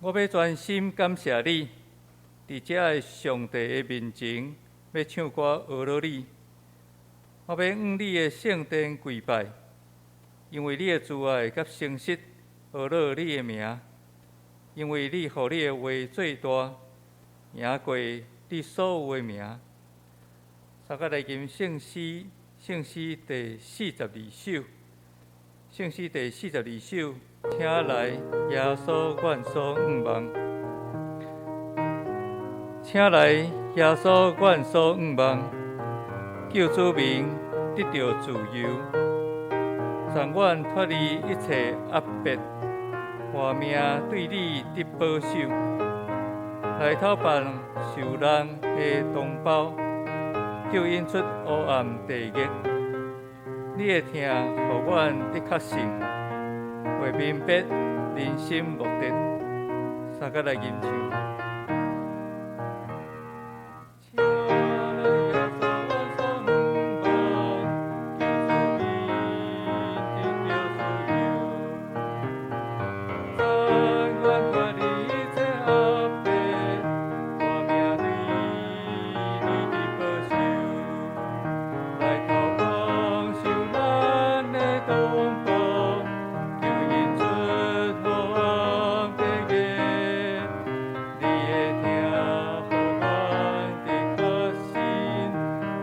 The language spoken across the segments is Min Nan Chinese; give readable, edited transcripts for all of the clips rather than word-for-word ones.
我欲專心感謝你，佇遮个上帝的面前，欲唱歌呵咾你。我欲向你的聖殿跪拜，因為你的慈愛佮誠實，呵咾你的名。因為你予你的話做大，贏過你所有的名。三個來吟聖詩，聖詩第四十二首，聖詩第四十二首，請來耶穌，阮所向望。請來耶穌，阮所向望，救主名得著自由，贈阮脫離一切壓迫，活命對你得保守，來討辦受難的同胞，救𪜶出烏暗地獄。你的疼，予阮得確信，會明白人生目的。三個來吟唱。請來耶穌，阮所向望，救主名得著自由，贈阮脫離一切壓迫，活命對你得保守，來投放受難的同胞，救𪜶出黑暗地獄。你的疼，予阮得確信，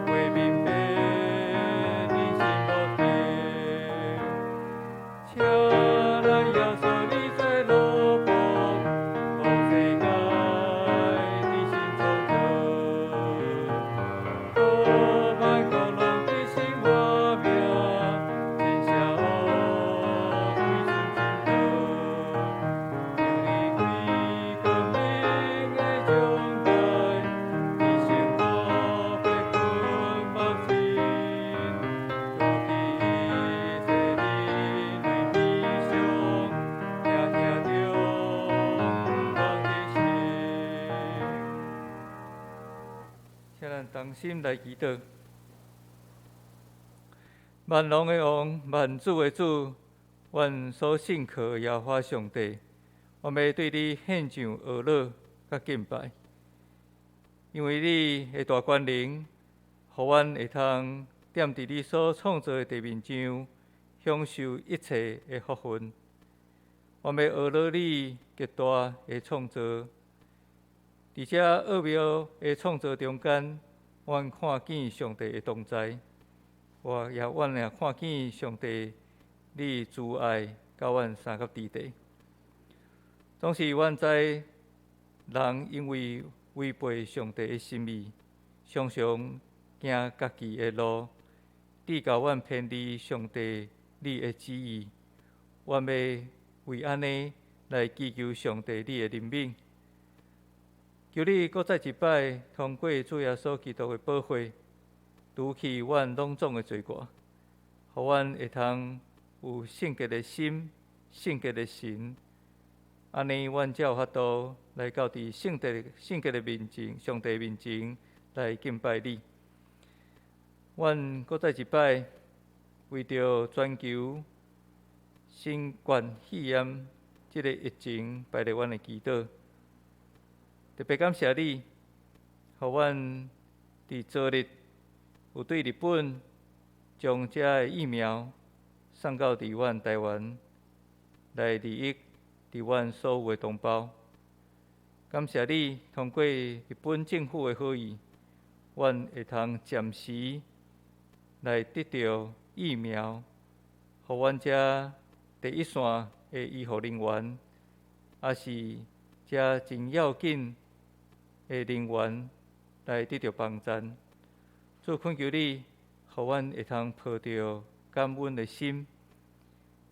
會明白人生目的。請來耶穌，你做奴僕，予世界得新創造。國萬國攏得新活命，真邪惡歸順真道。求你開光明的將來，一生無白困目前，除去一切人類悲傷，聽聽著人的心。請咱同心來祈禱。萬王的王，萬主的主，阮所信靠耶和華上帝，我欲對你獻上呵咾佮敬拜，因為你的大權能，予阮會通踮佇你所創造的地面上，享受一切的福分。我欲呵咾你極大的創造，佇這奧妙的創造中間，阮看見上帝的同在，阮也看見上帝你慈愛佮阮相佮佇地。總是阮知人因為違背上帝的心意，常常行家己的路，致予阮偏離上帝你的旨意。阮欲為按呢來祈求上帝你的憐憫，求你閣再一擺通過主耶穌基督的寶血，除去阮攏總的罪過，予阮會通有聖潔的心、聖潔的神。按呢，阮才有法度來到佇聖潔的面前，上帝面前來敬拜你。阮閣再一擺為著全球新冠肺炎這個疫情擺佇阮的祈禱，特別感謝你，予阮佇昨日有對日本將這个疫苗送到佇阮台灣來利益佇阮所有的同胞。感謝你通過日本政府的好意，阮會通暫時來得著疫苗，予阮遮第一線的醫護人員，抑是遮真要緊的人員來得著幫贊。主懇求你，予阮會通抱著感恩的心，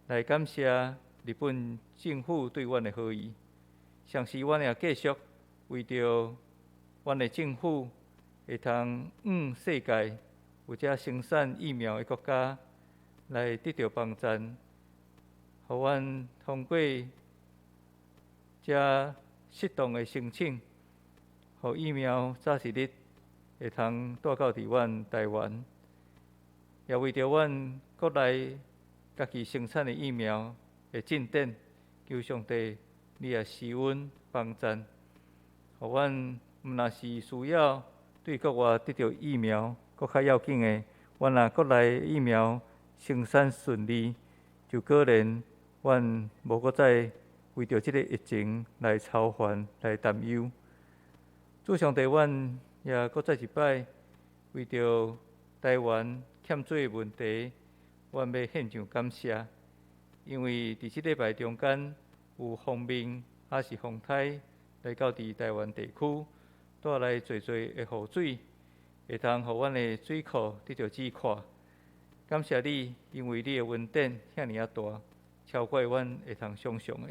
來感謝日本政府對阮的好意。同時，阮也繼續為著阮的政府會通向世界有遮生產疫苗的國家來得著幫贊，予阮通過遮適當的申請，予疫苗早一日會通帶到佇阮台灣，也為著阮國內家己生產的疫苗的進展，求上帝你也施恩幫贊，予阮毋若是需要對國外得著疫苗，閣較要緊的，阮若國內疫苗生產順利，就可能阮無閣再為著這个疫情來操煩、來擔憂。主上帝，阮也閣再一擺為著台灣欠水的問題，阮欲獻上感謝，因為佇這禮拜中間有鋒面抑是風颱來到佇台灣地區，帶來濟濟的雨水，會通予阮的水庫得著止渴。感謝你，因為你的恩典遐爾仔大，超過阮會通想像的。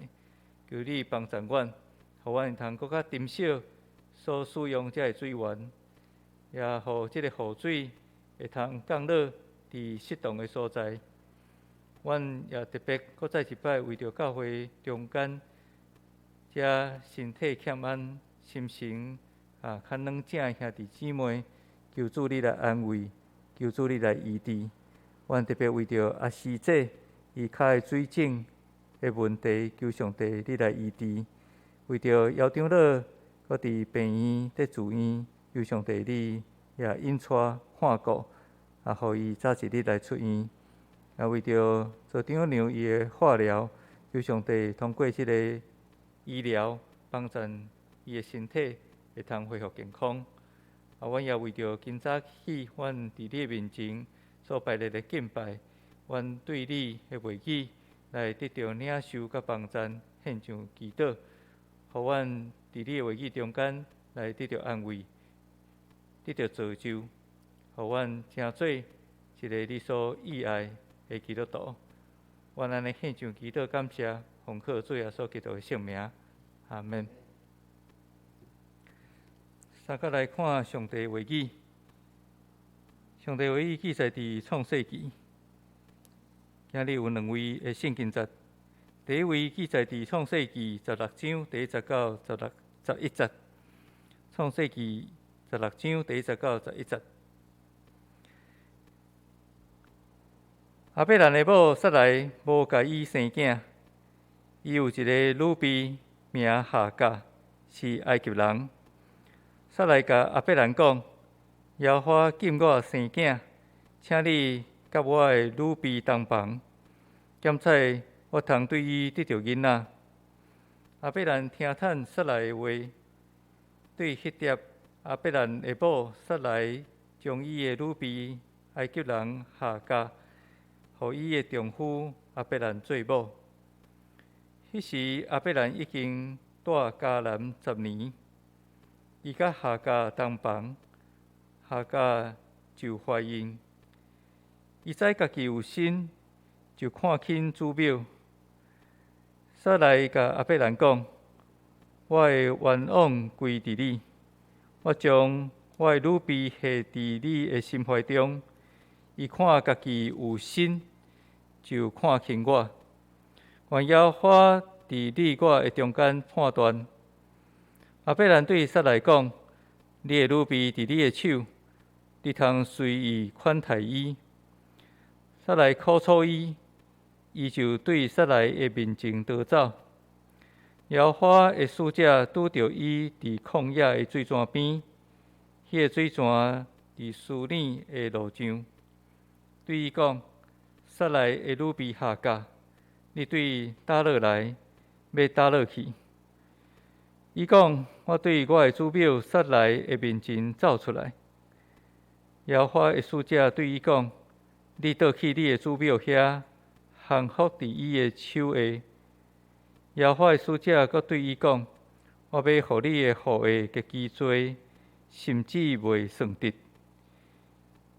求你幫助阮，予阮會通閣較珍惜所使用這个水源，也予這个雨水會通降落佇適當的所在。阮也特別閣再一擺為著教會中間遮身體欠安、心神較軟正的兄弟姊妹，求主你來安慰，求主你來醫治。阮特別為著阿師姐伊跤的水腫的問題，求上帝你來醫治。為著姚長老閣佇病院佇住院，求上帝你也引帶看顧，予伊早一日來出院。也為著做丈娘伊的化療，求上帝通過這个醫療幫助伊的身體會通恢復健康。阮也為著今早起，阮佇你的面前所排列的敬拜，阮對你的話語來得著領受佮幫贊，獻上祈禱，予阮佇你的話語中間來得著安慰，得著造就，予阮成做一个你所喜愛的基督徒。阮按呢獻上祈禱感謝，奉靠主耶穌基督的聖名，阿門。三個來看上帝話語，上帝話語記載佇創世記。今日有兩位的聖經節，第一位記載佇創世記十六章第一節到11節。創世記十六章第一節到十一節。亞伯蘭的某撒萊無共伊生囝，伊有一个女婢名夏甲，是埃及人。撒萊共亞伯蘭講：耶和華禁我生囝，請你佮我的女婢同房，檢採我通對伊得著囡仔。亞伯蘭聽趁撒萊的話，對彼碟亞伯蘭的某撒萊將伊的女婢埃及人夏甲，予伊的丈夫亞伯蘭做某。彼時亞伯蘭已經住迦南10年，伊佮夏甲同房，夏甲就懷孕。伊知家己有身，就看輕主母。撒萊共亞伯蘭講：我的冤枉歸佇你，我將我的女婢下佇你的心懷中。伊看家己有身，就看輕我。願耶和華佇你我的中間判斷。亞伯蘭對撒萊講：你的女婢佇你的手，你通隨意款待伊。撒萊苦楚伊，伊就對撒萊的面前逃走。耶和華的使者拄著伊佇曠野的水泉邊，彼个水泉佇書珥的路上，對伊講：撒萊的女婢夏甲，你對佗落來，欲佗落去？伊講：我對我的主母撒萊的面前走出來。耶和華的使者對伊講：你倒去你的主母遐，降服佇伊的手下。耶和華的使者閣對伊講：我欲予你的後裔極其濟，甚至袂算得。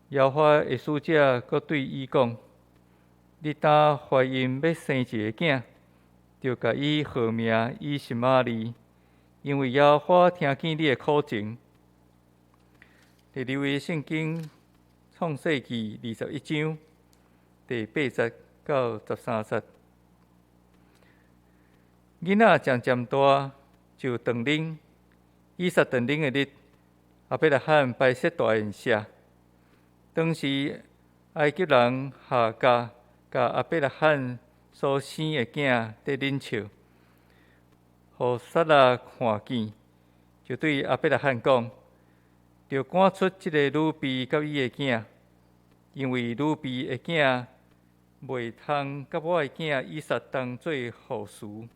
耶和華的使者閣對伊講：你當懷孕欲生一个囝，著共伊號名以實瑪利，因為耶和華聽見你的苦情。第二位聖經創世記21章第8節到13節，囡仔漸漸大，就斷奶。以撒斷奶的日，亞伯拉罕擺設大宴席。當時埃及人夏甲共亞伯拉罕所生的囝佇忍笑。予撒拉看見，就對亞伯拉罕講：著趕出這个女婢佮伊的囝，因為女婢的囝袂通佮我的囝以撒同做後嗣。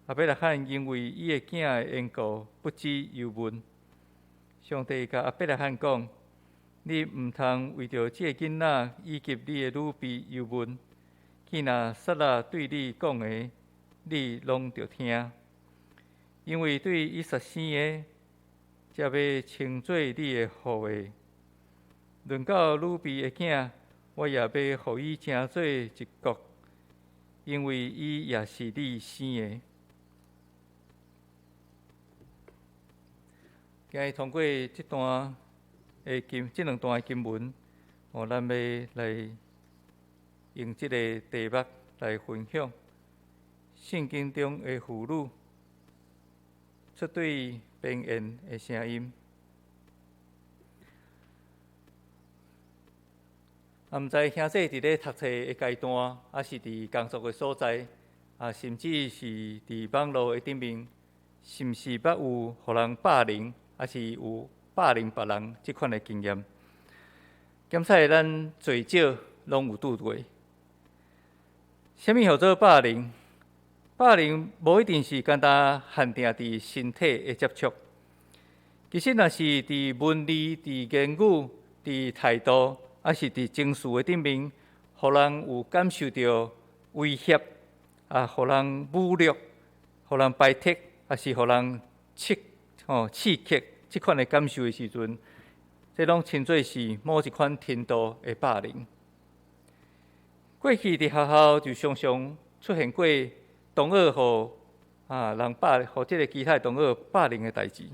亞伯拉罕因為伊的囝的緣故，不止憂悶。上帝共亞伯拉罕講：你毋通為著這个囡仔以及你的女婢憂悶。既若撒拉對你講的，你攏著聽。因為對以撒生的，才欲稱做你的後裔。論到女婢的囝，我也欲予伊成做一國，因為伊也是你生的。今日通過這段的經，這兩段的經文，哦，咱欲來用這个題目來分享聖經中的婦女出對邊緣的聲音。啊，毋知兄弟佇咧讀冊的階段，抑是佇工作的所在，啊，甚至是佇網路的頂面，是毋是捌有予人霸凌，抑是有霸凌別人這款的經驗？檢採咱濟少攏有拄過。啥物號做霸凌？霸凌無一定是干焦限定佇身體的接觸，其實若是佇文字、佇言語、佇態度，抑是佇情緒的頂面，予人有感受著威脅，啊，予人侮辱，予人排斥，抑是予人刺激這款的感受的時陣，這攏稱做是某一款程度的霸凌。過去佇學校就常常出現過同學予人霸，予這个其他同學霸凌的代誌。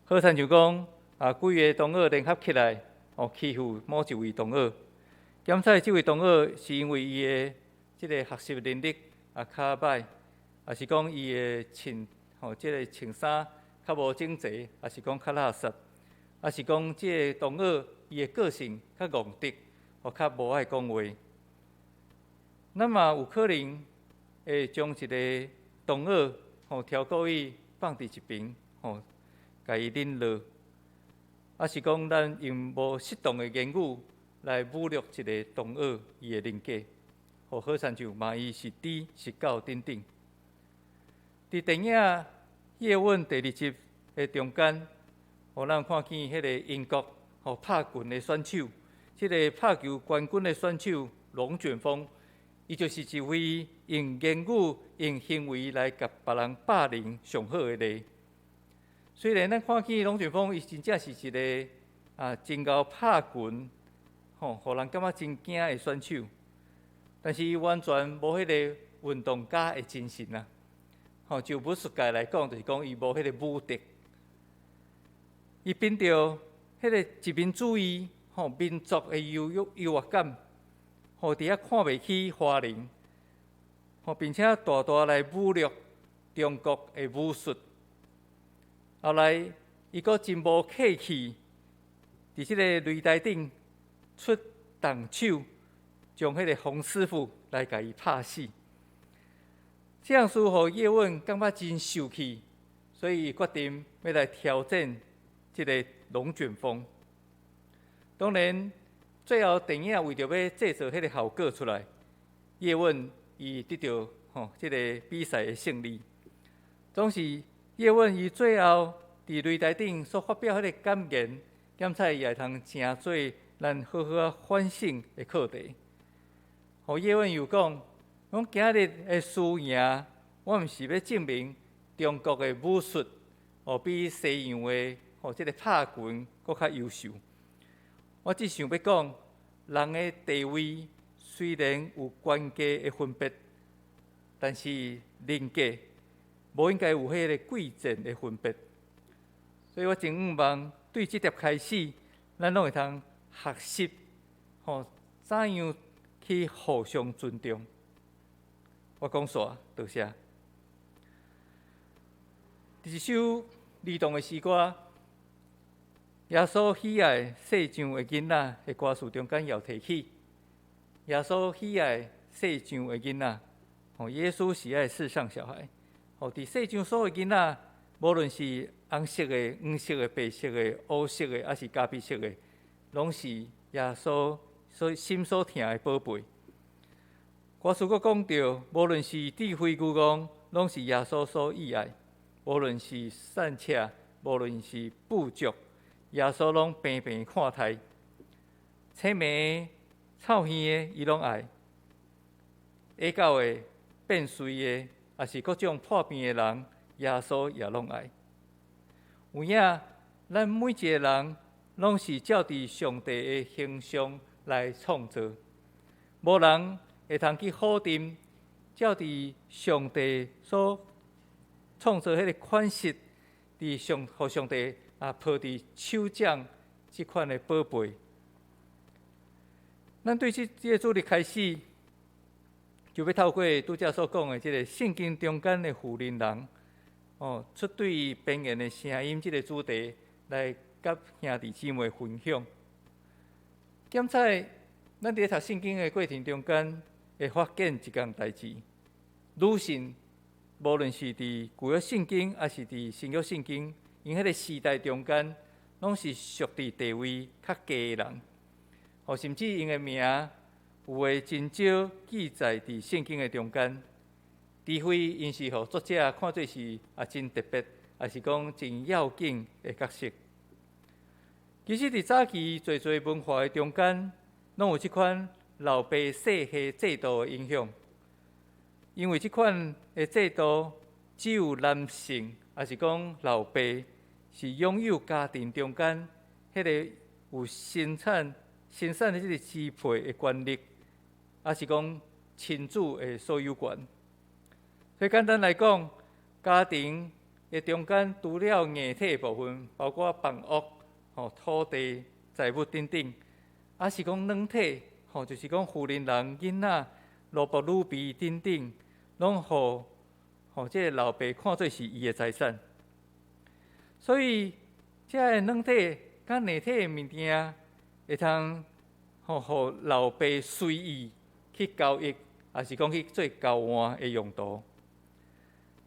好親像講啊，幾个同學聯合起來，哦，欺負某一位同學。檢採這位同學是因為伊的這个學習能力啊較䆀，抑是講伊的穿這个穿衫較無整齊，抑是講較垃圾，抑是講這个同學伊的個性較戇直，或較無愛講話。咱嘛有可能會將一个同學挑故意放佇一邊，共伊冷落，抑是講咱用無適當的言語來侮辱一个同學伊的人格，好親像罵伊是豬是狗等等。佇電影《葉問》第二集的中間，予咱看見彼个英國拍拳的選手，這个拍球冠軍的選手龍捲風，伊就是一位用言語、用行為來共別人霸凌上好的例。雖然咱看見龍捲風，伊真正是一个真𠢕拍拳，予人感覺真驚的選手，但是伊完全無彼个運動家的精神啊！就武術界來講，就是講伊無彼个武德。伊秉著彼个殖民主義、民族的優越感，佇遐看袂起華人，並且大大來侮辱中國的武術。後來，伊閣真無客氣，佇這個擂台頂出重手，將彼个洪師傅來共伊拍死。這樣事予葉問感覺真受氣，所以伊決定欲來挑戰這个龍捲風。當然，最後電影為著欲製造彼个效果出來，葉問伊得著這个比賽的勝利。總是葉問伊最後佇擂台頂所發表彼个感言，檢採也會通成做咱好好仔反省的課題。葉問又講，講今日的輸贏，我毋是欲證明中國的武術比西洋的這个拍拳閣較優秀。我只想欲講，人的地位雖然有懸低的分別，但是人格無應該有彼个貴賤的分別。所以我真向望對這粒開始，咱攏會通學習怎樣去互相尊重。我講煞，多謝。佇一首兒童的詩歌，耶穌喜愛世上的囡仔的歌詞中間有提起，耶穌喜愛世上的囡仔，耶穌喜愛世上小孩，伫世上所有囡仔，無論是紅色的、黃色的、白色的、烏色的，抑是咖啡色的，攏是耶穌所心所疼的寶貝。歌詞閣講著，無論是智慧愚戇，攏是耶穌所喜愛；無論是散赤，無論是富足，耶穌攏平平看待。青盲臭耳的，伊攏愛；矮狗的、變媠的，抑是各種破病的人，耶穌也攏愛。有影，咱每一个人攏是照佇上帝的形象來創造，無人會通去否定照佇上帝所創造彼个款式，佇上予上帝啊抱佇手掌這款的寶貝。咱對這個主日開始，就欲透過拄才所講的這個聖經中間的婦人人，出對邊緣的聲音這個主題來佮兄弟姊妹分享。檢採咱佇讀聖經的過程中間，會發現一件代誌：女性無論是佇舊約聖經，抑是佇新約聖經，𪜶彼个時代中間，攏是屬佇地位較低的人。甚至𪜶的名有的真少記載佇聖經的中間，除非𪜶是予作者看做是啊真特別，抑是講真要緊的角色。其實，佇早期濟濟文化的中間，攏有這款老爸細兄制度的影響。因為這款的制度，只有男性，抑是講老爸，是擁有家庭中間彼个有生產的這个支配的權力，抑是講親子的所有權。所以簡單來講，家庭的中間除了硬體的部分，包括房屋、土地、財物等等，抑是講軟體，就是講婦人人、囡仔、奴僕、女婢等等，攏予這个老爸看做是伊的財產。所以，這个軟體佮硬體的物件，會通予老爸隨意去交易，抑是講去做交換的用途。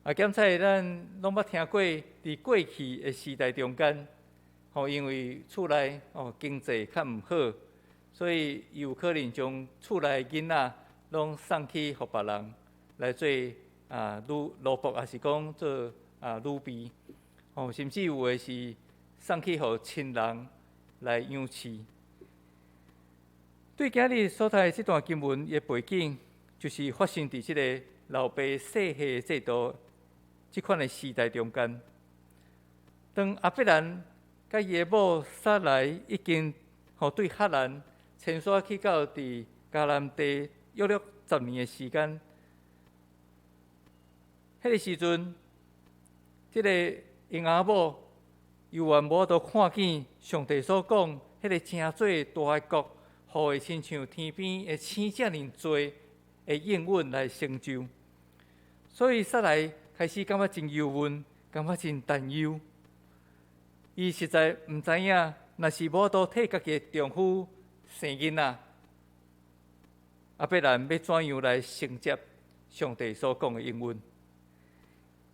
檢採咱攏捌聽過，佇過去的時代中間，因為厝內經濟較毋好，所以有可能將厝內囡仔攏送去予別人來做女奴僕，抑是講做女婢，甚至有的是送去予親人來養飼。對今日所讀的這段經文的背景，就是發生佇這个老爸細兄制度這款的時代中間。當亞伯蘭佮伊的某撒萊已經對哈蘭遷徙去到佇迦南地約略10年的時間，彼个時陣，這个𪜶阿某猶原無法度看見上帝所講彼个成做大的國，予會親像天邊的星遮爾濟的應允來成就，所以撒萊開始感覺真憂鬱，感覺真擔憂。伊實在毋知影，若是無法度替家己的丈夫生囡仔，亞伯蘭欲怎樣來承接上帝所講的應允？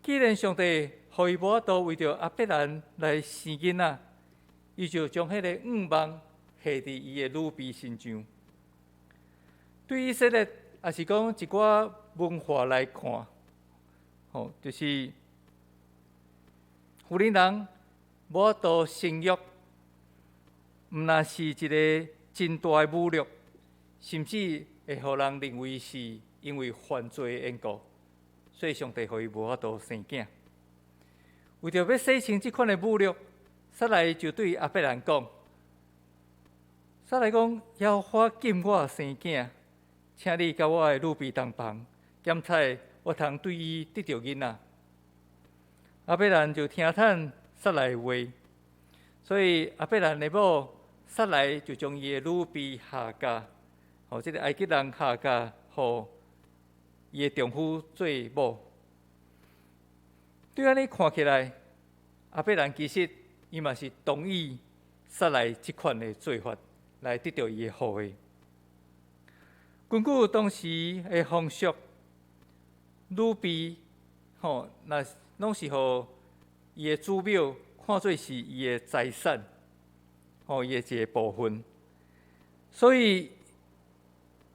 既然上帝予伊無法度為著亞伯蘭來生囡仔，伊就將彼個願望下佇伊的女婢身上。對以色列，抑是講一寡文化來看，就是婦人人無法度生育，毋但是一个真大的侮辱，甚至會予人認為是因為犯罪的緣故，所以上帝予伊無法度生囝。為著欲洗清這款的侮辱，撒萊就對亞伯蘭講：撒萊講，耶和華禁我生囝，請你佮我的女婢同房，檢採我通對伊得著囡仔。亞伯蘭就聽趁撒萊的話，所以亞伯蘭的某撒萊就將伊的女婢夏甲，這个埃及人夏甲，予伊的丈夫做某。對按呢看起來，亞伯蘭其實伊嘛是同意撒萊這款的做法，來得著伊的後裔。根據當時的風俗，女婢吼，若攏是予伊的祖母看做是伊的財產，吼，伊的一个部分。所以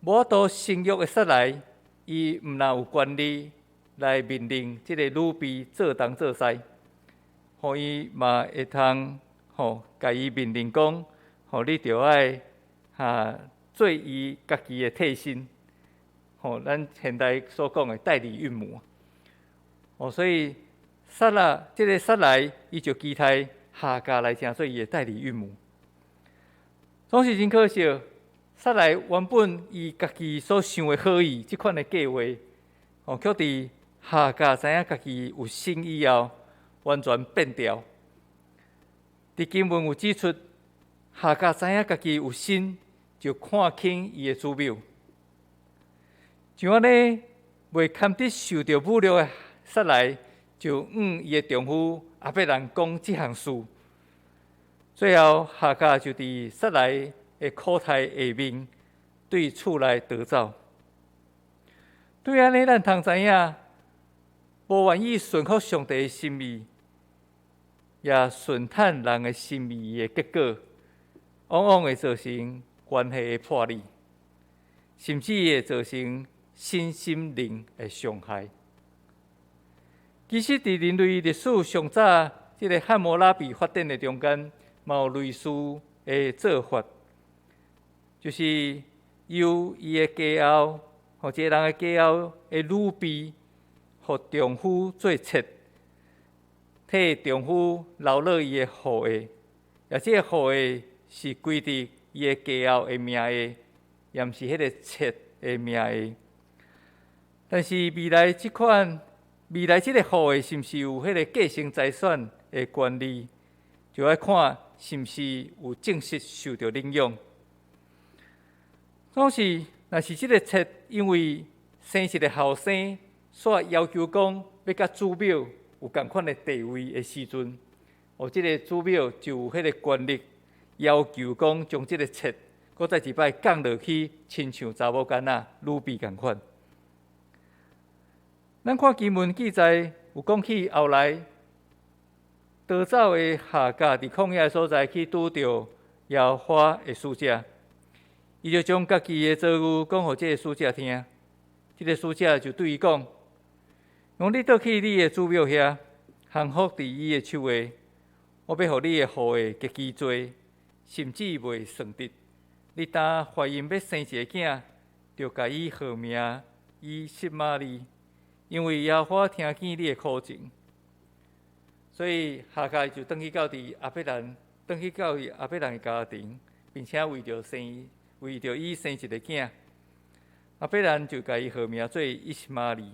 無法度生育的撒萊，伊毋但有權利來命令這個女婢做東做西，予伊嘛會通吼，共伊命令講，吼，你著愛哈做伊家己的替身，吼，咱現代所講的代理孕母。哦，所以撒拉這個撒萊，伊就期待夏甲來成做伊的代理孕母。總是真可惜，撒萊原本伊家己所想的好意，這款的計劃，哦，卻佇夏甲知影家己有身以後，完全變調。佇經文有指出，夏甲知影家己有身，就看輕伊的祖母。像按呢，袂堪得受著侮辱的撒萊，就向伊的丈夫亞伯蘭講這項事。最後，夏甲就佇撒萊的苦胎下面，對厝內逃走。對按呢，咱通知影，無願意順服上帝的心意，也順趁人的心意的結果，往往會造成關係的破裂，甚至會造成身心靈的傷害。其實，佇人類歷史上早，這个漢謨拉比法典的中間，嘛有類似的做法，就是由伊的家後，予一个人的家後的女婢，予丈夫做妾，替丈夫留落伊的後裔，而這个後裔是歸佇伊的家後的名下，也毋是彼个妾的名下。但是未來這款未來這个後裔是毋是有彼个繼承財產的權利，就愛看是毋是有正式受著領養。總是，若是這个妾因為生一个後生，煞要求講欲佮祖母有仝款的地位的時陣，哦，這个祖母就有彼个權力要求講將這个妾閣再一擺降落去，親像查某囡仔女婢仝款。咱看經文記載有講起後來逃走的夏甲佇曠野的所在去拄著耶和華的使者，伊就將家己的遭遇講予這个使者聽。這个使者就對伊講：講你倒去你的祖母遐，降服佇伊的手下，我欲予你的後裔極其濟，甚至袂算得。你當懷孕欲生一个囝，就共伊號名以實瑪利，因為耶和華聽見你的苦情。所以夏甲就轉去到佇亞伯蘭，轉去到亞伯蘭的家庭，並且為著伊生一个囝，亞伯蘭就共伊號名做以實瑪利。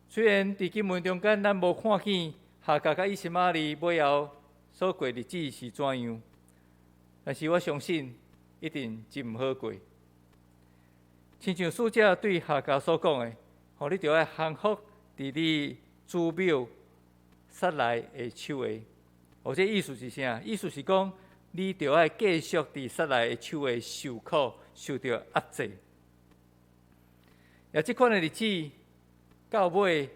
雖然佇經文中間咱無看見夏甲佮以實瑪利尾後所過日子是怎樣，但是我相信一定真毋好過。親像使者對夏甲所講的，吼，你著愛降服佇你祖母撒萊的手下。哦，這意思是啥？意思是講，你著愛繼續佇撒萊的手下受苦，受著壓制。也這款的日子，到尾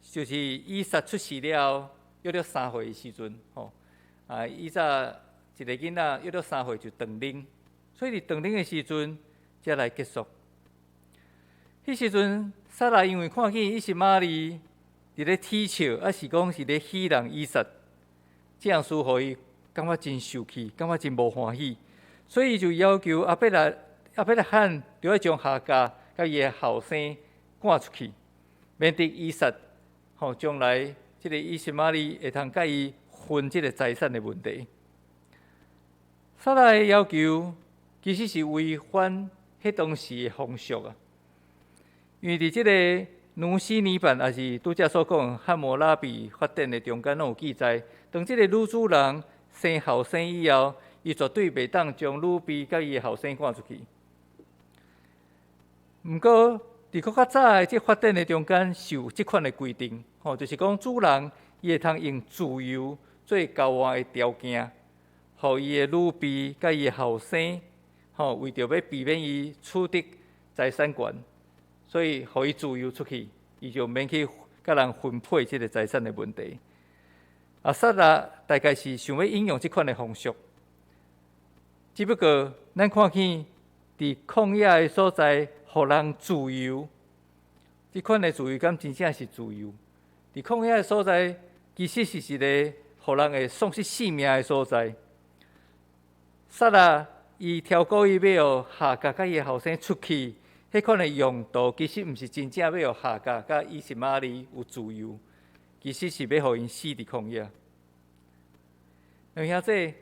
就是以撒出世了後，約了3歲的時陣，吼啊，以早一个囡仔約了三歲就斷奶，所以佇斷奶的時陣才來結束。彼時陣，撒萊因為看見以實瑪利佇咧恥笑，抑是講是咧戲弄以撒，這樣事予伊感覺真受氣，感覺真無歡喜，所以就要求亞伯拉罕著愛將夏甲佮伊的後生趕出去，免得以撒吼將來這个以實瑪利會通佮伊分這个財產的問題。撒萊的要求其實是違反彼當時的風俗啊，因為佇這个奴西尼版，抑是拄才所講漢謨拉比法典的中間，攏有記載，當這个女主人生後生以後，伊絕對袂當將女婢佮伊的後生趕出去。毋過，佇閣較早的這法典的中間是有這款的規定，吼，就是講主人伊會通用自由做交換的條件，予伊的女婢佮伊的後生，吼，為著欲避免伊取得財產權，所以予伊自由出去，伊就免去佮人分配這个財產的問題。啊，撒拉大概是想欲應用這款的方式，只不過咱看見佇曠野的所在，予人自由，這款的自由敢真正是自由？佇曠野的所在，其實是一个予人會喪失性命的所在。撒拉伊挑故意欲予夏甲佮伊的後生出去，彼款的用途其實毋是真正欲予夏甲佮以實瑪利有自由，其實是欲予𪜶死佇曠野。兩兄弟，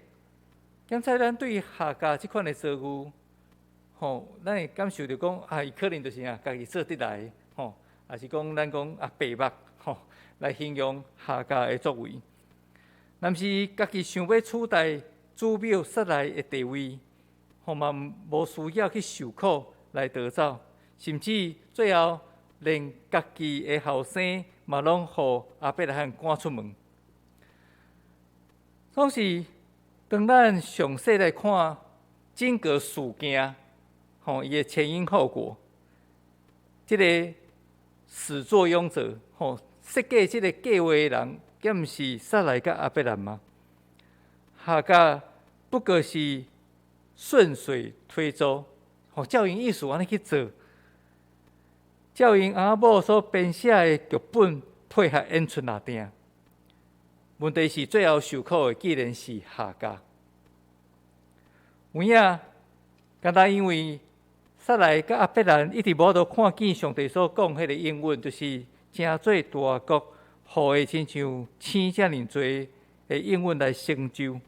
剛才咱對夏甲這款的遭遇，吼，咱會感受著講啊，伊可能就是啊，家己做得來，吼，抑是講咱講啊白目，吼，來形容夏甲的作為。若毋是家己想欲取代主母撒萊的地位，吼嘛無需要去受苦來逃走，甚至最後連家己的後生嘛攏予亞伯拉罕趕出門。總是當咱詳細來看整個事件，吼，伊的前因後果，這個始作俑者，吼，設計這個計劃的人，敢毋是撒萊佮亞伯蘭嗎？夏甲不過是順水推舟，吼，照𪜶意思按呢去做，照𪜶翁仔某所編寫的劇本配合演出爾定。問題是最後受苦的，竟然是夏甲。有影，敢若因為撒萊佮亞伯蘭一直無法度看見上帝所講彼个應允，就是成做大國，予伊親像星遮爾濟的應允來成就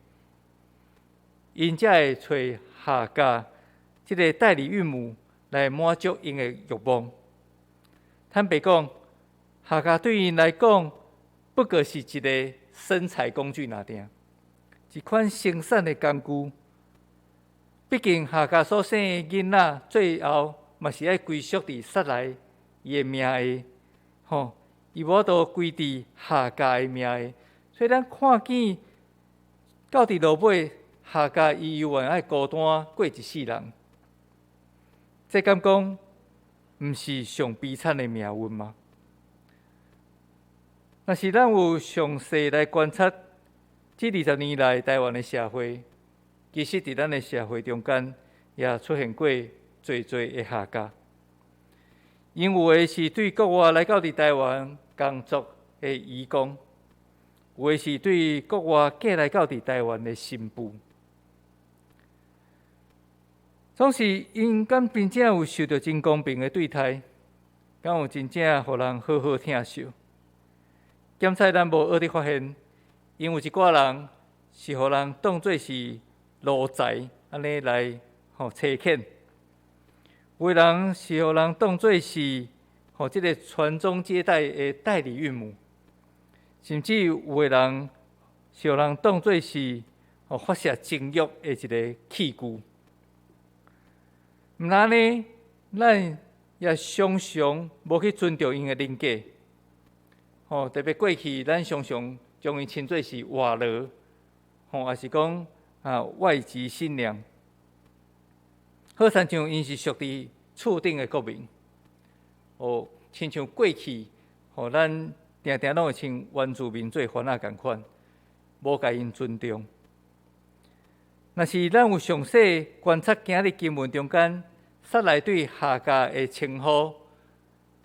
，𪜶才會揣夏甲這个代理孕母來滿足𪜶的欲望。坦白講，夏甲對𪜶來講，不過是一个生財工具爾定，一款生產的工具。畢竟夏甲所生的囡仔，最後嘛是愛歸屬佇撒萊伊的名下，吼，伊無法度歸佇夏甲的名下。所以咱看見到佇落尾，夏甲伊猶原愛孤單過一世人。這敢講毋是上悲慘的命運嗎？若是咱有詳細來觀察這20年來台灣的社會，其實佇咱的社會中間也出現過濟濟的夏甲。𪜶有的是對國外來到佇台灣工作的移工，有的是對國外嫁來到佇台灣的新婦。總是𪜶敢真正有受著真公平的對待？敢有真正予人好好疼惜？檢採咱無學佇發現，𪜶有一寡人是予人當做是奴才，按呢來予差遣；有的人是予人當做是予這个傳宗接代的代理孕母，甚至有的人是予人當做是予發洩情慾的一个器具。毋但按呢，咱也常常無去尊重𪜶的人格。吼，特別過去，咱常常將𪜶稱做是外勞，吼，抑是講啊外籍新娘，好親像𪜶是屬佇次等的國民。哦，親像過去，吼，咱定定攏會稱原住民做番仔仝款，無共𪜶尊重。若是咱有詳細觀察今日經文中間，撒萊對夏甲的稱呼，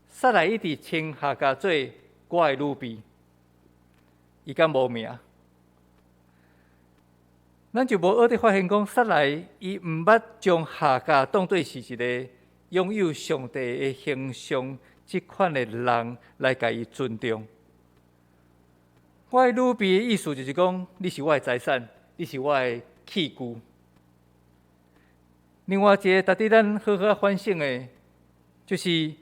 撒萊一直稱夏甲做我的女婢，伊敢無名？咱就無學佇發現講，撒萊伊毋捌將夏甲當做是一个擁有上帝的形象這款的人來共伊尊重。我的女婢的意思就是講，你是我的財產，你是我的器具。另外一个值得咱好好反省的，就是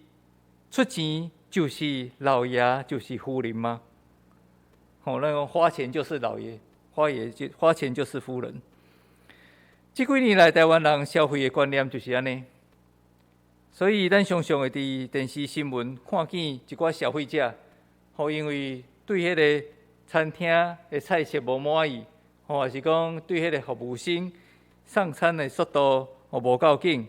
出錢就是老爺，就是夫人嗎？吼，咱講花錢就是老爺，花錢就是夫人。這幾年來，台灣人消費的觀念就是按呢，所以咱常常會佇電視新聞看見一寡消費者，吼，因為對彼个餐廳的菜色無滿意，吼，抑是講對彼个服務生送餐的速度吼無夠緊，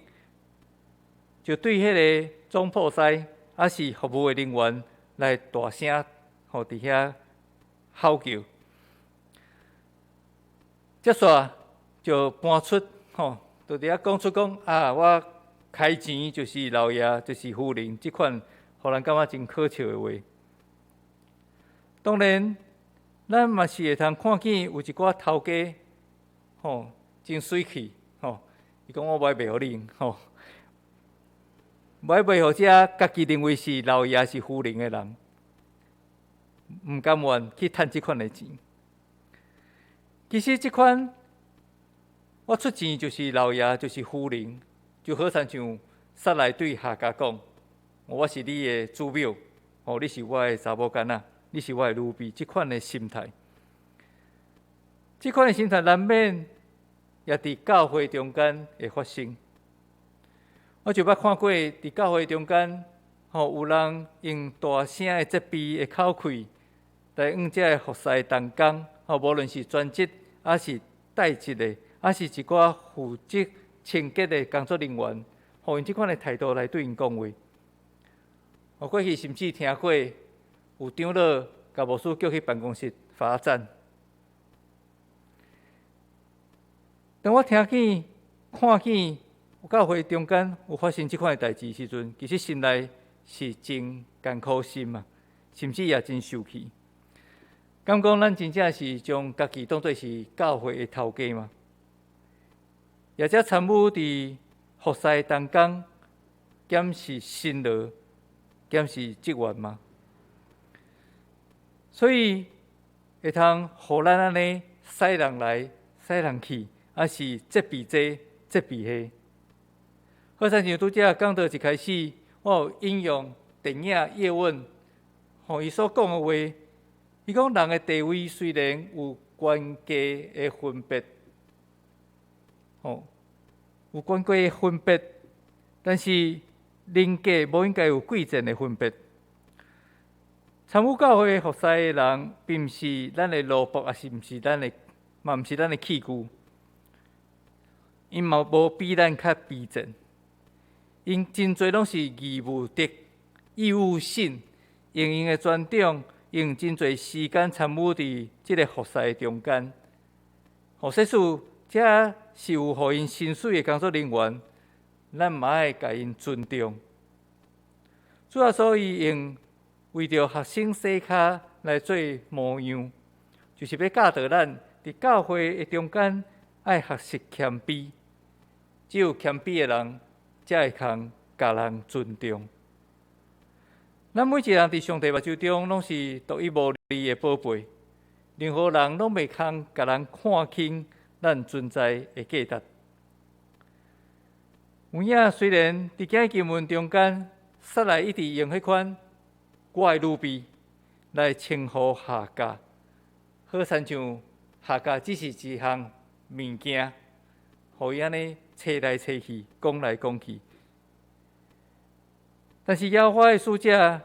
就對彼个總鋪師抑是服務的人員來大聲吼佇遐吼叫。接煞就搬出吼，就佇遐講出講啊，我開錢就是老爺，就是夫人，這款予人感覺真可笑的話。當然，咱嘛是會通看見有一寡頭家吼，真媠氣吼，伊講我無愛賣予你吼，無愛賣予這家己認為是老爺是夫人的人，毋甘願去趁這款的錢。其實這款我出錢就是老爺，就是夫人，就好親像撒萊對夏甲講：我是你的主母，哦，你是我的查某囡仔，你是我的奴婢。這款的心態，這款的心態難免也佇教會中間會發生。我就捌看過佇教會中間，吼，有人用大聲的責備的口氣來向這个服侍同工，吼，無論是專職，抑是代職的，抑是一寡負責清潔的工作人員，吼，用這款的態度來對𪜶講話。我過去甚至聽過有長老共牧師叫去辦公室罰站。當我聽見、看見有教會中間有發生這款的代誌時陣，其實心內是真艱苦心啊，甚至也真受氣。敢講咱真正是將家己當做是教會的頭家嗎？或者參與佇服侍同工，減是辛勞，減是職員嗎？所以會通予咱按呢使人來使人去，抑是責備這責備彼？好親像拄才講道一開始，我有引用電影《葉問》，予伊所講的話，伊講人的地位雖然有懸低的分別，吼，有懸低的分別，但是人格無應該有貴賤的分別。參與教會服侍的人，並毋是咱的奴僕，抑是毋是咱的，嘛毋是咱的器具。𪜶嘛無比咱較卑賤，𪜶真濟攏是義務的、義務性，用𪜶的專長，用真濟時間參與佇這个服侍的中間。予使這是有予𪜶薪水的工作人員，咱嘛愛共𪜶尊重。主耶穌伊用為著學生洗跤來做模樣，就是欲教導咱佇教會的中間愛學習謙卑。只有謙卑的人，才會通共人尊重。咱每一個人佇上帝目睭中，攏是獨一無二的寶貝。任何人攏袂通共人看輕咱存在的價值。有影雖然佇今日經文中間，撒萊一直用彼款我的奴婢來稱呼夏甲，好親像夏甲只是一項物件，予伊按呢揣來揣去，講來講去。但是耶和華的使者，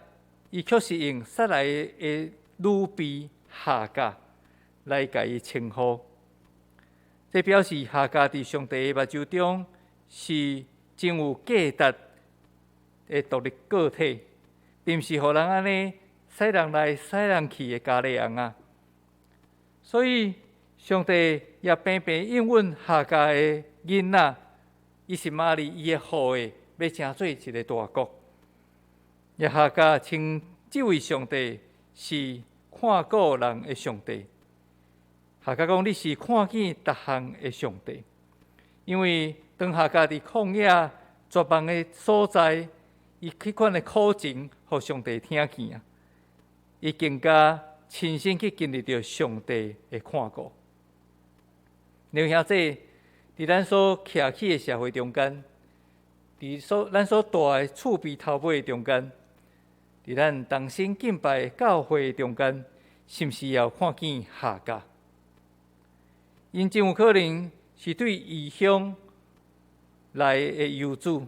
伊卻是用撒萊的女婢夏甲來共伊稱呼。這表示夏甲佇上帝的目睭中是真有價值的獨立個體，並毋是予人按呢使人來使人去的咖喱尪仔。所以上帝也平平應允夏甲的囡仔以實瑪利伊的後裔，欲成做一个大國。也夏甲稱這位上帝是看顧人的上帝。夏甲講你是看見逐項的上帝，因為當夏甲佇曠野絕望的所在，伊彼款的苦情，予上帝聽見啊！伊更加親身去經歷著上帝的看顧。弟兄姊妹，佇咱所徛起的社會中間，佇所咱所蹛的厝邊頭尾中間，佇咱同心敬拜的教會中間，是毋是也有看見夏甲？𪜶真有可能是對異鄉來的遊子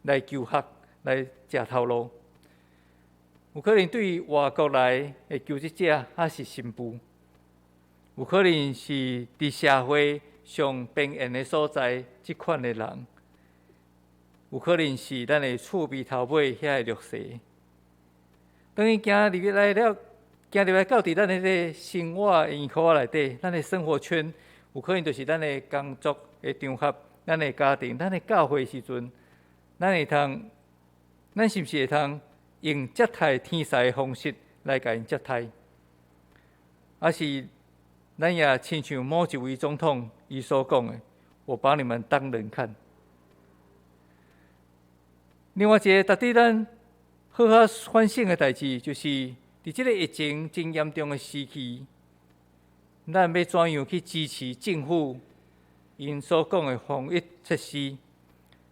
來求學、來食頭路，有可能對外國來的求職者，抑是新婦，有可能是佇社會上邊緣的所在這款的人，有可能是咱的厝邊頭尾遐个弱勢。當伊行入來了，行入來到佇咱彼个生活的圈仔內底，咱的生活圈，有可能就是咱的工作的場合、咱的家庭、咱的教會時陣，咱會通，咱是毋是會通用接待天使的方式來共𪜶接待？抑是咱也親像某一位總統伊所講的：“我把你們當人看。”另外一个值得咱好好反省的代誌，就是佇這个疫情真嚴重的時期，咱欲怎樣去支持政府𪜶所講的防疫措施，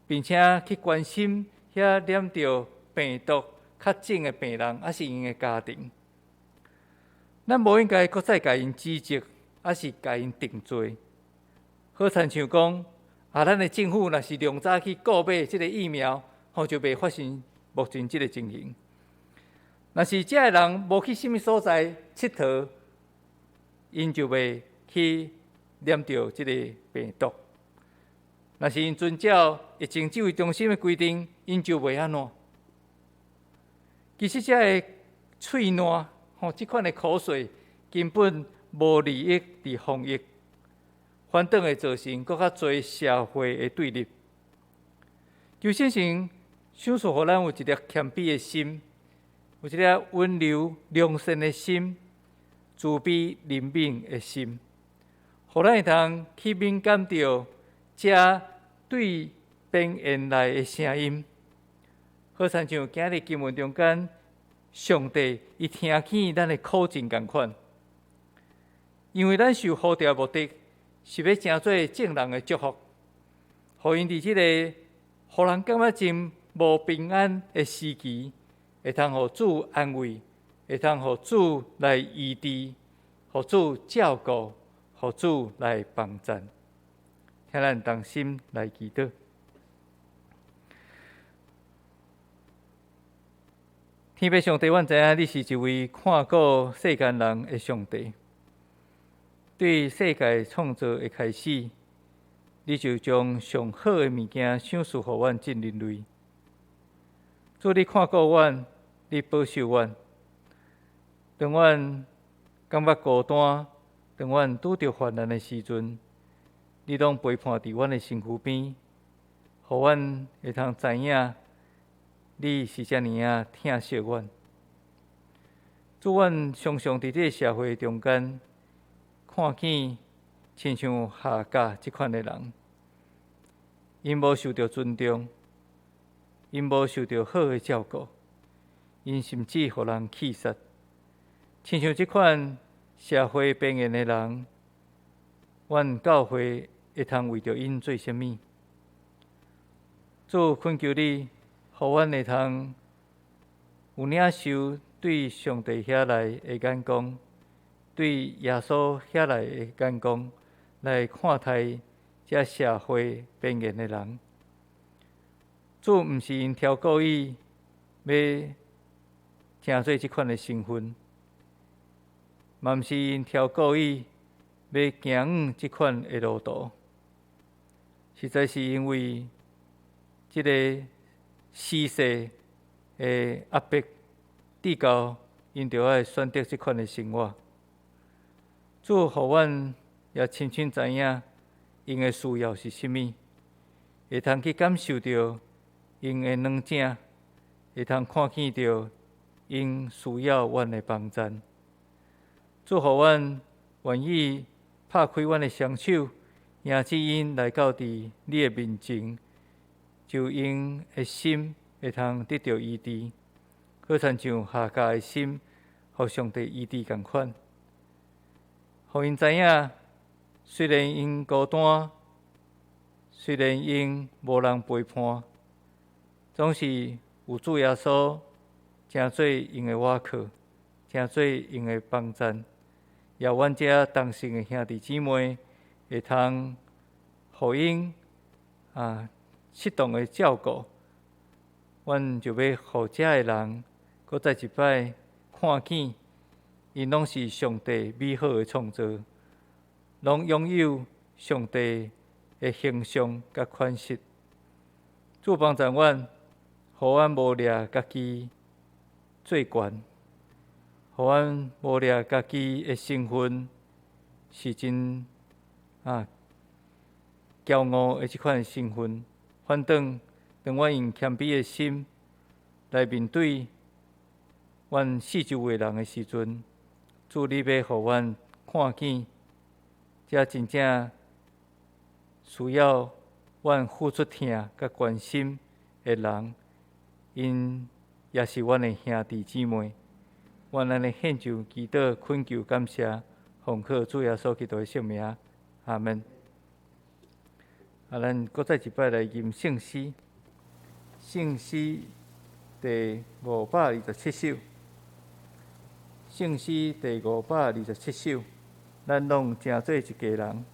並且去關心遐染著病毒確診的病人，抑是𪜶的家庭。咱無應該閣再共𪜶指責，抑是共𪜶定罪。好親像講，啊，咱的政府若是量早去購買這个疫苗，吼，就袂發生目前這个情形。若是這个人無去啥物所在𨑨迌，𪜶就袂去染著這个病毒。若是𪜶遵照疫情指揮中心的規定，𪜶就袂按怎。其實這个喙瀾，吼，這款的口水根本無利益佇防疫，反倒會造成閣較濟社會的對立。求聖神賞賜予咱有一粒謙卑的心，有一粒溫柔良善的心，慈悲憐憫的心，予咱會通去敏感著這對邊緣來的聲音。好親像今日經文中間，上帝伊聽見咱的苦情仝款，因為咱受呼召的目的是欲成做眾人的祝福，予𪜶佇這個予人感覺真無平安的時期，會通予主安慰，會通予主來醫治，予主照顧，予主來幫贊。請咱同心來祈禱。天父上帝，阮知影你是一位看顧世間人的上帝。對世界創造的開始，你就將上好的物件賞賜予阮眾人類。主，你看顧阮，你保守阮。當阮感覺孤單，當阮拄著患難的時陣，你攏陪伴佇阮的身軀邊，予阮會通知影你是遮爾仔疼惜阮。主，阮常常佇這个社會中間，看見親像夏甲這款的人，𪜶無受著尊重，𪜶無受著好的照顧，𪜶甚至予人棄殺。親像這款社會邊緣的人，阮教會會通為著𪜶做啥物？主，懇求你，予阮會通有領受對上帝遐來的眼光，對耶穌遐來的眼光來看待這社會邊緣的人。主毋是𪜶挑故意欲成做這款的身份，嘛毋是𪜶挑故意欲行往這款的路途，實在是因為這个時勢的壓迫，至到𪜶著愛選擇這款的生活。主，予阮也深深知影𪜶的需要是啥物，會通去感受著𪜶的軟正，會通看見著𪜶需要阮的幫贊。主，予阮願意拍開阮的雙手，迎接𪜶來到佇你的面前，就𪜶的心會通得著醫治，好親像夏甲的心，予上帝醫治仝款。予𪜶知影，雖然𪜶孤單，雖然𪜶無人陪伴，總是有主耶穌成做𪜶的倚靠，成做𪜶的幫贊。也阮這同行的兄弟姊妹會通予𪜶適當的照顧，阮就欲予遮的人，閣再一擺看見，𪜶攏是上帝美好的創造，攏擁有上帝的形象佮款式。主幫助阮，予阮無掠家己做懸。予阮磨練家己的身份是真驕傲的這款身份。反轉，當阮用謙卑的心來面對阮四周圍人的時陣，主，你欲予阮看見，這真正需要阮付出疼佮關心的人，𪜶也是阮的兄弟姊妹。阮按呢獻上祈禱、懇求、感謝，奉靠主耶穌基督的聖名，阿門。咱閣再一擺來吟聖詩，聖詩第527首，聖詩第527首，咱攏成做一家人，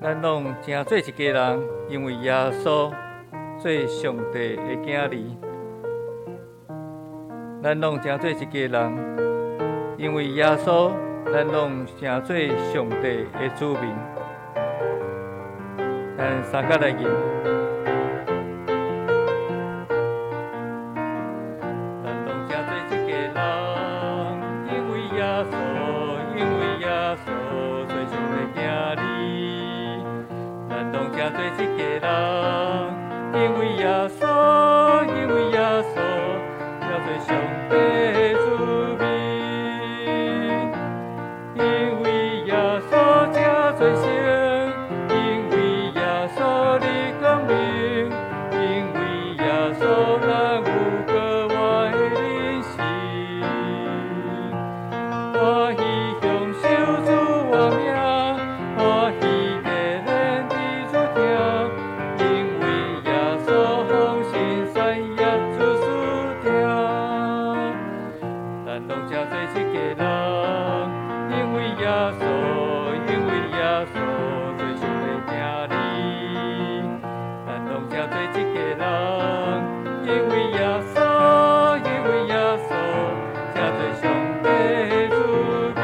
咱攏成做一家人，因為耶穌做上帝的囝兒，咱攏成做一家人，因為耶穌，咱攏成做上帝的子民。咱三甲來吟。咱攏成做一家人，因為耶穌，因為耶穌做上帝囝兒。咱攏成做一家人，因為耶穌，因為耶穌，成做上帝的子民。因為耶穌成做聖，因為耶穌的光明，因為耶穌咱有格外的人生。歡喜享受主活命，歡喜堅忍的主疼，因為耶穌豐盛產業主賜聽。咱攏成做一家人，因為耶穌，因為耶穌做上帝囝兒。咱攏成做一家人，因為耶穌，因為耶穌成做上帝的子民。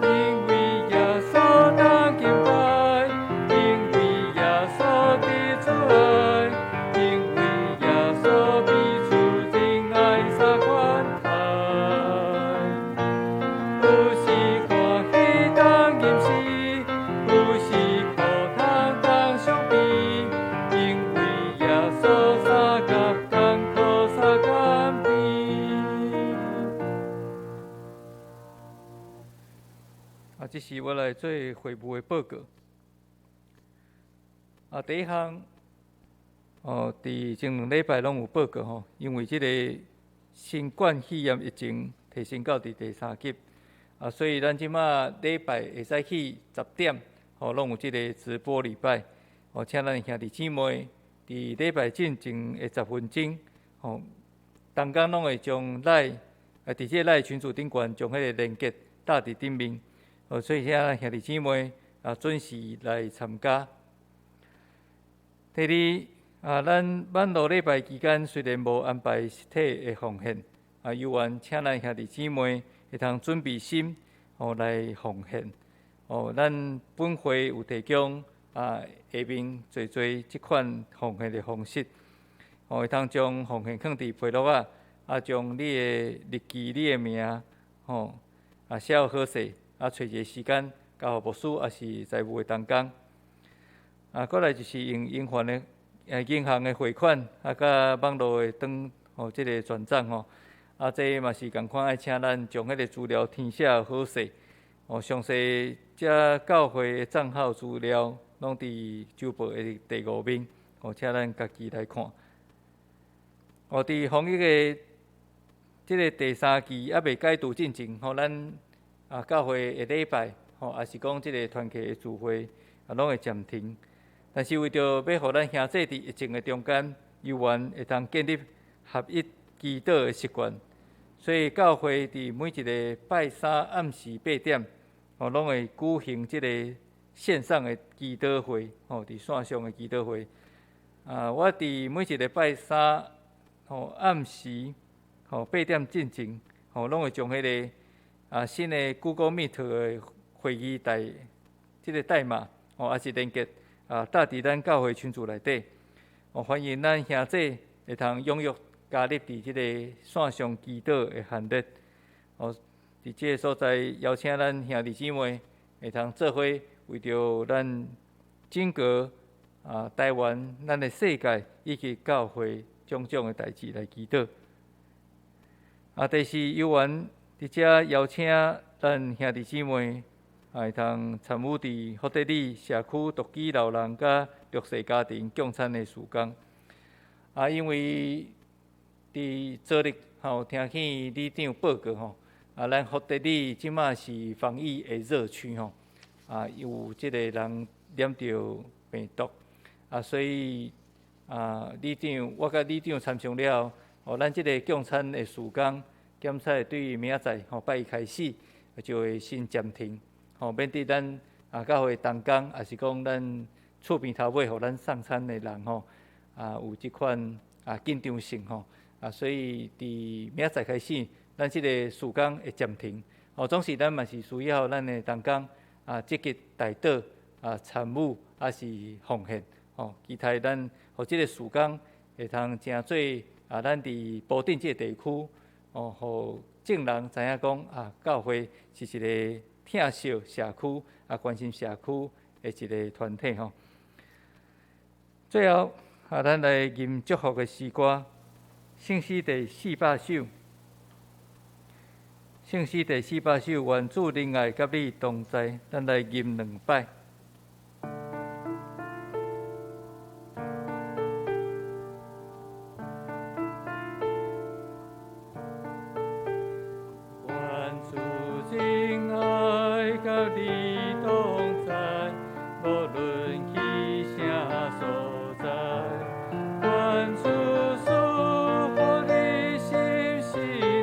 因為耶穌當敬拜，因為耶穌的慈愛，因為耶穌彼此真愛相款待。有時歡喜當吟詩，有時苦痛當傷悲，因為耶穌相佮艱苦相共悲。這是我來做會務的報告。第一項，佇前兩禮拜攏有報告吼，因為這個新冠肺炎疫情提升到佇第三級，所以咱這馬禮拜會使去10點，吼，攏有這個直播禮拜，請咱兄弟姊妹佇禮拜進前的10分鐘，吼，同工攏會將 LINE，佇這個 LINE 群組頂懸將彼個連結貼佇頂面，所以請咱兄弟姊妹準時來參加。第二，咱挽路禮拜期間雖然無安排實體的奉獻，猶原請咱兄弟姊妹會通準備心，來奉獻。咱本會有提供下面濟濟這款奉獻的方式，會通將奉獻囥佇皮橐仔，將你的日期、你的名，寫好勢，揣一個時間交予牧師，抑是財務的同工。過來就是用銀行的匯款，佮網路的轉，這個轉帳吼，這嘛是仝款愛請咱將彼個資料填寫好勢。詳細這教會的帳號資料攏佇週報的第五面，請咱家己來看。佇防疫的這個第三期猶未解除進前，咱教會的禮拜，抑是講這個團契的聚會，攏會暫停。但是為著欲予咱兄弟佇疫情的中間，猶原會當建立合一祈禱的習慣，所以教會佇每一个拜三暗時8點，攏會舉行這個線上的祈禱會，佇線上的祈禱會。我佇每一个拜三，暗時，8點進前，攏會將彼个新的 Google Meet 的會議代，這個代碼，抑是連結，貼佇咱教會群組內底。哦，歡迎咱兄弟會通踴躍加入佇這個線上祈禱的行列。哦，佇這個所在邀請咱兄弟姊妹會通做伙為著咱整個台灣、咱的世界以及教會種種的代誌來祈禱。第四，有緣佇遮邀請咱兄弟姊妹會通參與佇福德里社區獨居老人佮弱勢家庭共餐的事工。因為佇昨日吼聽見里長報告吼，咱福德里這馬是防疫的熱區吼，有這個人染著病毒，所以里長我佮里長參詳了後，哦，咱這個共餐的事工，檢測對明仔載吼拜一開始就會先暫停，吼，免得咱教會同工，抑是講咱厝邊頭尾予咱送餐的人吼，有這款緊張性吼，所以佇明仔載開始，咱這個事工會暫停。哦，總是咱嘛是需要咱的同工積極代禱參與，抑是奉獻，吼，期待咱予這個事工會通成做咱佇埔鎮這個地區，哦，予眾人知影講教會是一個疼惜社區、關心社區的一個團體吼。最後，咱來吟祝福的詩歌，聖詩第四百首。聖詩第四百首，願主仁愛佮你同在，咱來吟兩擺。願主仁愛佮你同在，無論去啥所在。願主賜予你心心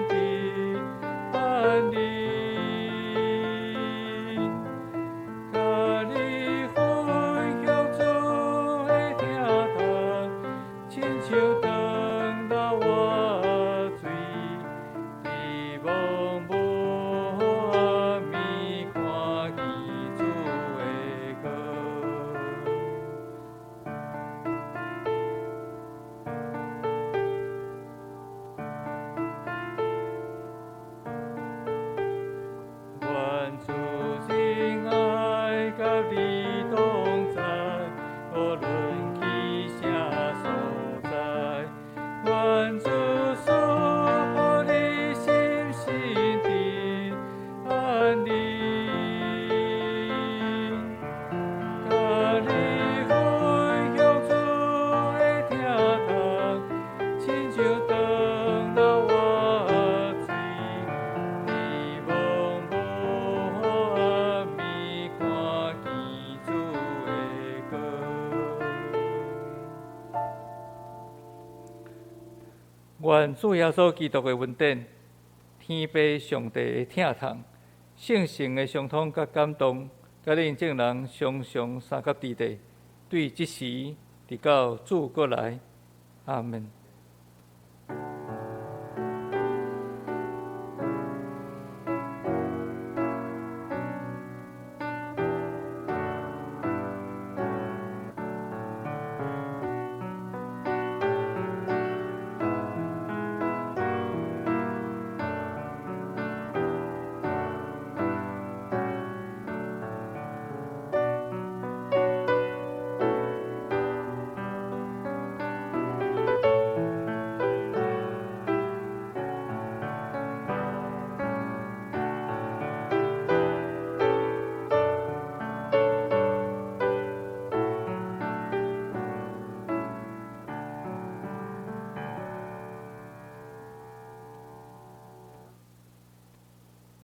的安寧，佮你分享主的疼痛，親像長流活水，佇茫無暗暝看見主的光。願主仁愛佮你同在，無論去啥所在。願主賜予你心心的安寧，佮你分享主的疼痛，親像長流活水，佇茫無暗暝看見主的光。願主耶穌基督的恩典、天父上帝的疼痛、聖神的相通佮感動，佮恁眾人常常相佮佇咧，對這時直到主閣來。阿門。